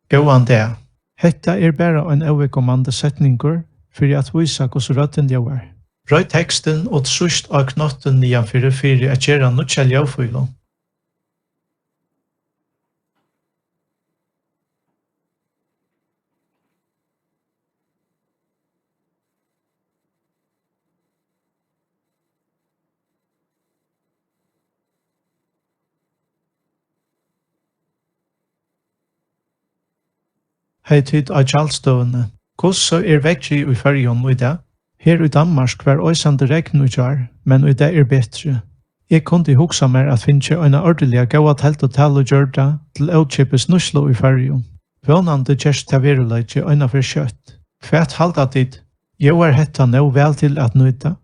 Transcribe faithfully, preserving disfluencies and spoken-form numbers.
Góðan dag. Hetta er bara ein óviðkomandi setningur fyri at vísa, hvussu røddin ljóðar. Royk tekstin og trýst á knøttin niðanfyri fyri at gera nýggja ljóðfílu. Hey tit á tjaldstøðuni. Hvussu er veðrið í Føroyum í dag? Her í Danmark var oysandi regn í gjár, men í dag er betri. Eg kundi hugsað mær at fingið eina ordiliga góða teldu talið gjørda til ókeypis nýtslu í Føroyum. Vónandi gerst tað veruleiki einaferð skjótt. Hvat halda tit? Ljóðar hetta nóg væl til at nýta?